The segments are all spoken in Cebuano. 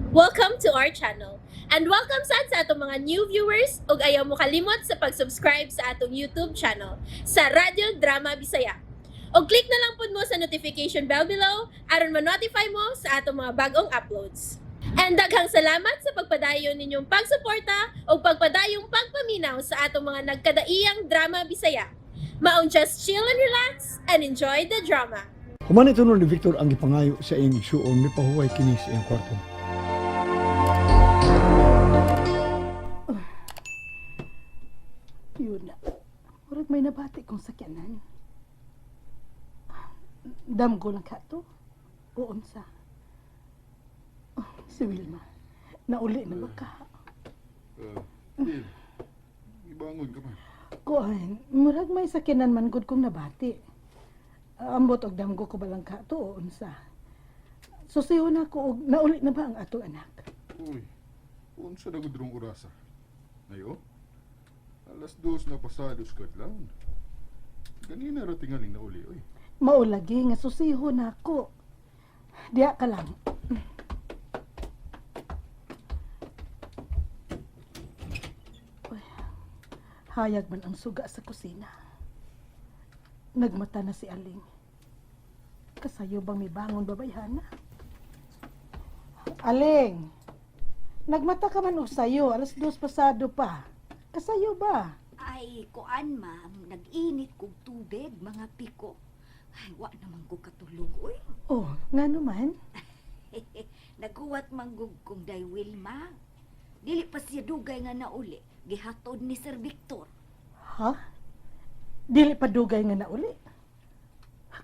Welcome to our channel. And welcome sad sa atong mga new viewers ug ayaw mo kalimot sa pag-subscribe sa atong YouTube channel sa Radyo Drama Bisaya. Og click na lang pud mo sa notification bell below aron ma-notify mo sa atong mga bagong uploads. And daghang salamat sa pagpadayon ninyong pagsuporta ug pagpadayong pagpaminaw sa atong mga nagkadaiyang drama Bisaya. Maong just chill and relax and enjoy the drama. Human ito ni Victor ang gipangayo sa iyang igsuon, mipahuway kini sa iyang kwarto. Yun na. Murag may nabati kong sakyanan. Damgo lang ka to. O unsa. Oh, si Wilma. Nauli na ba ka? Phil, ibangon ka man. Kuan, murag may sakyanan man gud kong nabati. Ambot og damgo ko balang ka to o unsa. Susiho na ko og nauli na ba ang atong anak? Uy, unsa na gud rong orasa? Ayo? 2:00 na pasados kadlawon. Ganina ra tingaling na uli, oy. Maulagi nga susiho na ako. Diya ka lang. Uy, hayag man ang suga sa kusina. Nagmata na si Aling. Kasayo bang may bangon babayhana? Aling, nagmata ka man og sayo, 2:00 pasado pa. Kasayo ba? Ay, kuan ma'am, nag-init kog tubig, mga piko. Ay, wa naman ko katulog, uy. Oh, nga naman. Naguwat manggug kong day Wilma. Dili pa siya dugay nga nauli. Gihatod ni Sir Victor. Ha? Dili pa dugay nga nauli.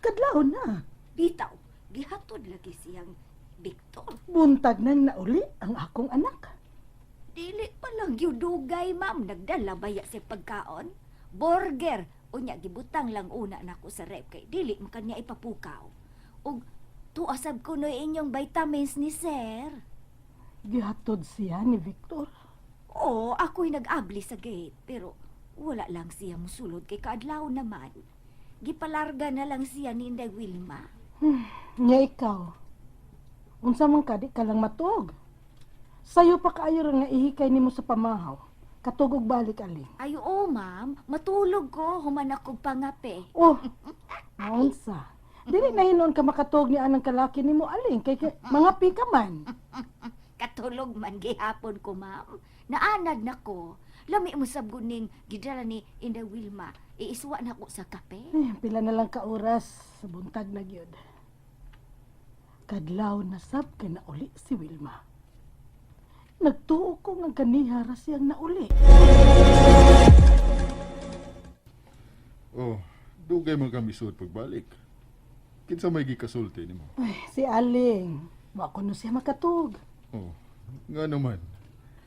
Kadlawon na. Bitaw, gihatod lagi siyang Victor. Buntag nang nauli ang akong anak. Dili pa lang gyud dugay, ma'am. Nagdala baya sa pagkaon. Burger. Unya, gibutang lang una nako sa rep kay dili man kanya ipapukaw. Ug tuasab ko no inyong vitamins ni sir. Gihatod siya ni Victor. Oo, ako'y nag-abli sa gate, pero wala lang siya musulod kay kaadlaw naman. Gipalarga na lang siya ni Inday Wilma. Nya ikaw. Unsa man ka di ka lang matuog. Sayo pa kaayo ra nga ihikay nimo sa pamahaw. Katugog balik aling. Ay, oo, ma'am. Matulog ko. Human ako pangape. Oh, unsa? Dili na hinuon ka makatuog ni anang kalaki nimo aling kay mga pika man. Katulog man gihapon ko, ma'am. Naanad na ko. Lami mo sab ning gidala ni Inday Wilma. Iiswa na ko sa kape. Eh, pila na lang ka oras sa buntag na gyud. Kadlaw na sab kay nauli si Wilma. Nagtuo ko nga ganiha ra siyang nauli. Oh, dugay man kami sud pagbalik. Kinsa may gikasulti nimo? Ay, si Aling. Wa ko no siya makatug. Oh, nga naman.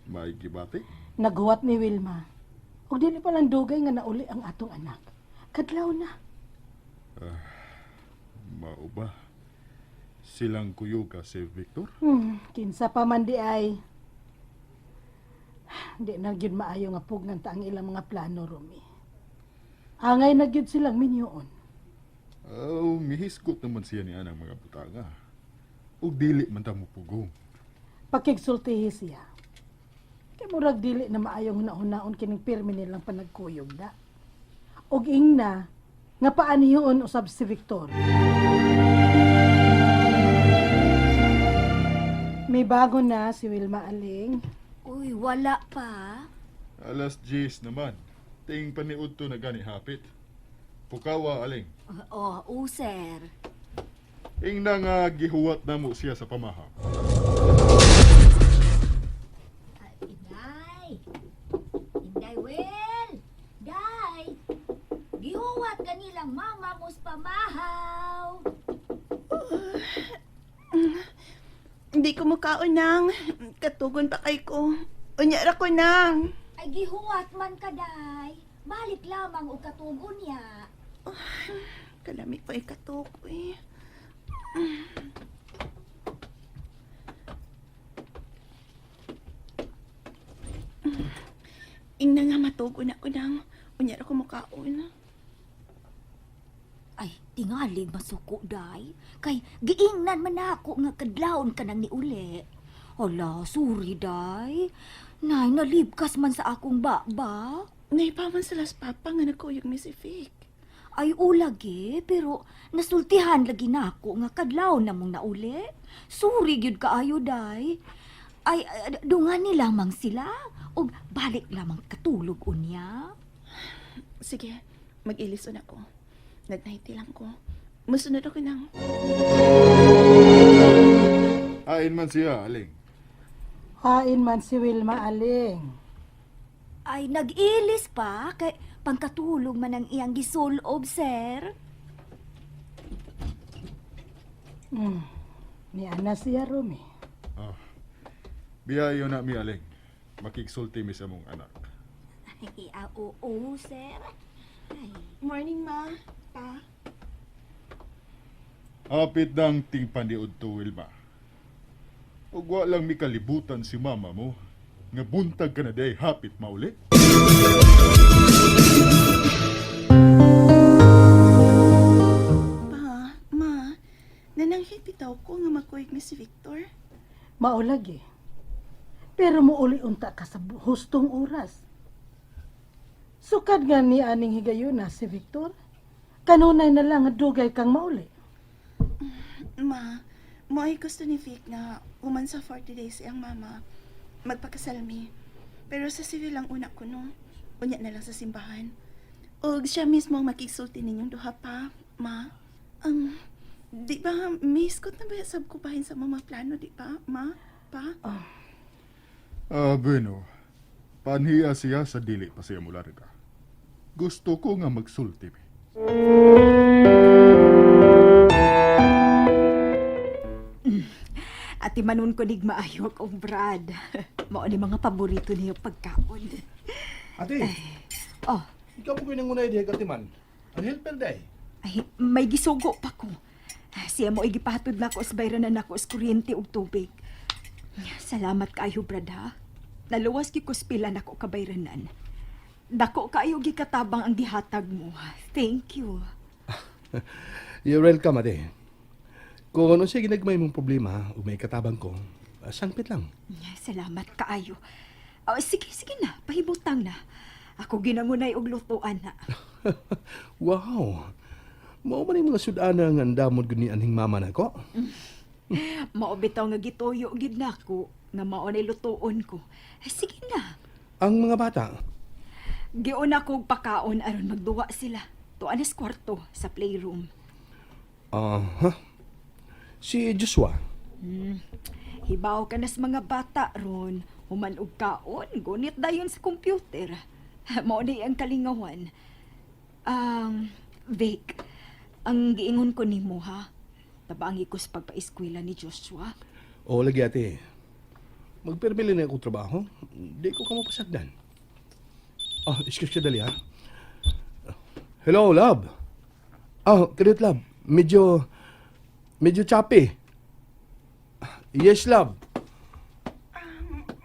May gibati? Naghuwat ni Wilma. Ug dili pa lang dugay nga nauli ang atong anak. Kadlaw na. Mao ba? Silang kuyog ka si Victor? Kinsa pa man di ay. Di na gyud maayo nga pugnan ta ang ilang mga plano, Rumi. Angay na gyud silang minyoon. Oh, mihiskot naman siya ni anang mga butanga. Ug dili man ta mupugong. Pakigsultihi siya. Kay murag dili na maayong hunahunaon kining pirmi nilang panagkuyog da. Og ingna nga paaniyon usab si Victor. May bago na si Wilma Aling. Uy, wala pa. 10:00 naman. Ting paniud to na gani hapit. Pukawa aling. Oh, oh, sir. Ingna nga gihuwat na mo siya sa pamahaw. Ay, Inday! Inday, Will! Day! Gihuwat kanilang mama mo sa pamahaw. Hindi ko mukaon nang. Katugon pa kay ko. Unya ra ko nang. Ay, gihuwat man ka, Day. Balik lamang og katugon niya. Kalami pa ikatok eh. Ingna nga matugon ako nang. Unya ra ko mukaon. Ay, tingali masuko, Day. Kay giingnan man ako nga kadlawon ka nang niuli. Hala, sorry, day. Nay, nalibkas man sa akong baba. Naipaman sila sa papa nga nagkuyog mi si Vic. Ay, ulagi, pero nasultihan lagi na ako nga kadlaw na mong nauli. Sorry gyud kaayo, day. Ay, dungan ni lamang sila og balik lamang katulog unya. Sige, mag-ilis ako. Nag-90 lang ko. Musunod ako ng. Ain man siya, aling. Hain man si Wilma, aling. Ay, nag-ilis pa kay pangkatulog man ang iyang gisulob, sir. Ni ana siya, Romy. Ah, biyayo na mi, aling. Makigsulti mi sa mong anak. Ay, ah, oo, sir. Ay, Morning, ma. Pa. Apit ng tingpaniod to, Wilma. Ug wa lang mi kalibutan si mama mo. Nga buntag ka na day, hapit mauli. Pa, ma. Nananghit bitaw ko nga magkuyog mi si Victor. Maulagi. Pero muuli unta ka sa hustong oras. Sukad nga ni aning higayuna si Victor. Kanunay na lang nga dugay kang mauli. Ma, mo ay gusto ni Vic na human sa 40 days ang mama. Magpakasal mi. Pero sa civil lang una ko no. Unya na lang sa simbahan. Og siya mismo ang makigsulti ninyong duha pa, ma. Di ba, miss ko na ba sab ko bahin sa mga plano, di ba, ma? Pa? Ah, bueno. Panhiya siya sa dili pa siya mularga. Gusto ko nga magsulti mi. Ati manon ko dig maayo akong Brad. Mao ni mga paborito niyo pagkaon. Ate, Oh, ikaw po pinangunay diha katiman. Ang helper day. ay, may gisugo pa ko. Siya mo igipahatod na ko sa bayranan nako sa kuryente ug tubig. Salamat kaayo, Brad, ha. Naluwas gyud ko sa pila nako kabayranan. Dako kaayo gikatabang ang gihatag mo. Thank you. You're welcome, ate. Kung ano siya ginagmay mong problema o may katabang ko, sangpit lang. Salamat kaayo. Oh, sige, sige na. Pahibutang na. Ako ginangunay og lutuan na. Wow! Mao man yung mga sudana nga andamod gud ni anhing mama nako. Mao bitaw nga gituyo gid nako nga mao ni lutuon ko. Ay, sige na. Ang mga bata, Giuna ko og pakaon aron magduwa sila. Tuan sa kwarto sa playroom. aha. Si Joshua, Hibaw ka na sa mga bata ron. Human og kaon, gunit dayon sa computer. Mao ni ang kalingawan. Vic, ang giingon ko nimo ha. Tabangi ko sa pagpaeskwela ni Joshua. O lagi ate. Magpermili na akong trabaho. Di ko kamo pasagdan. Oh, excuse ka dali ha. Hello, love. Oh, credit love. Medyo choppy. Yes, love.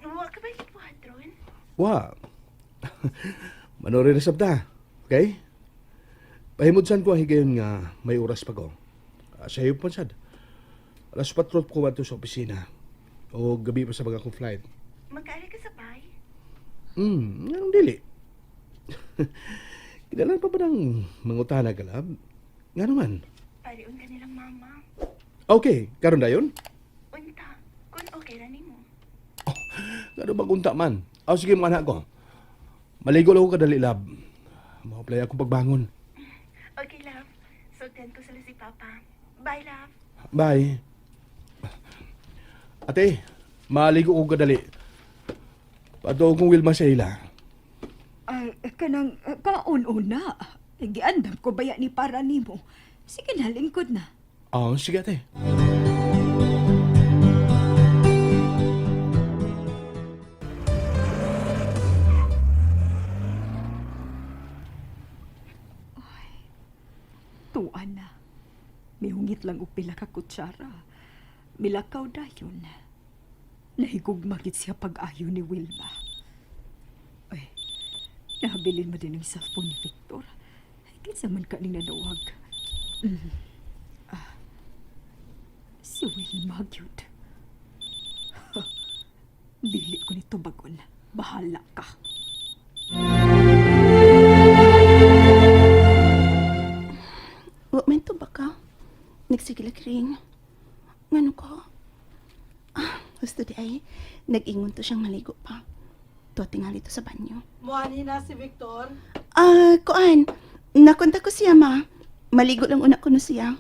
Wa ka ba gibuhat ron? Wa. Manori na sabta. Okay? Pahimudsan ko ang higayon nga may oras pa ko. Sa iyo pa sad. Alas 4 ko ato sa opisina. O gabi pa sa baga akong flight. Magkaari ka sa bay? Anong dili? Kinalan pa ba ng mangutana ka, lab? Nga naman. Pariun ka nilang mama. Okay, karon dayon? Unta, kung okay ra nimo. Nga bang unta man? Oh, sige mga anak ko. Maligo lang ko kadali, lab. Ma-apply akong pagbangon. Okay, love. Sultian ko sila si Papa. Bye, love. Bye. Ate, maligo ko kadali. Pato kong Wilma sa ila. Ay, kanang kaon una. Giandam ko baya ni para nimo. Sige na, lingkod na. Oh, sige ate. Tuan na. Mihungit lang og pila ka kutsara. Milakaw dayon. Nahigugma gid siya pag-ayo ni Wilma. Ay, nahabilin mo din ang cellphone ni Victor. Ay, kinsa man ka ning nanawag. Ah, si Wilma gyud. Dili ko nito bagon. Bahala ka. Wa man to baka. Nagsigilak ring. Ngano ko? Ah, gusto di ay. Nag-ingon to siyang maligo pa. To tingali to sa banyo. Muani na si Victor. Ah, kuan. Nakonta ko siya, ma. Maligo lang una ko no siya.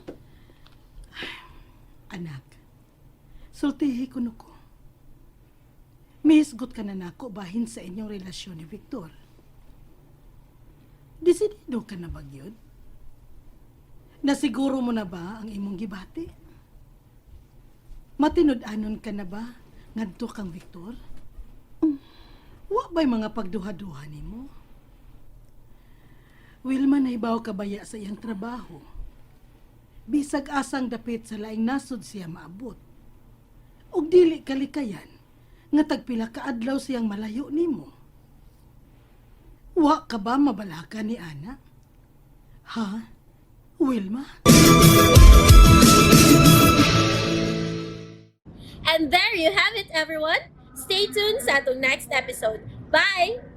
Anak, sultihi ko ko. Mihisgot ka na nako bahin sa inyong relasyon ni Victor. Desidido ka na ba gyud? Nasiguro mo na ba ang imong gibati? Matinud-anon ka na ba ngadto kang Victor? Wa ba'y mga pagduha-duha nimo? Wilma, nahibaw ka baya sa iyang trabaho? Bisag asang dapit sa laing nasod siya maabot. Ug dili kalikayan nga tagpila ka adlaw siyang malayo nimo. Wa ka ba mabalaka ni Ana? Ha? Wilma? And there you have it, everyone. Stay tuned sa atong next episode. Bye!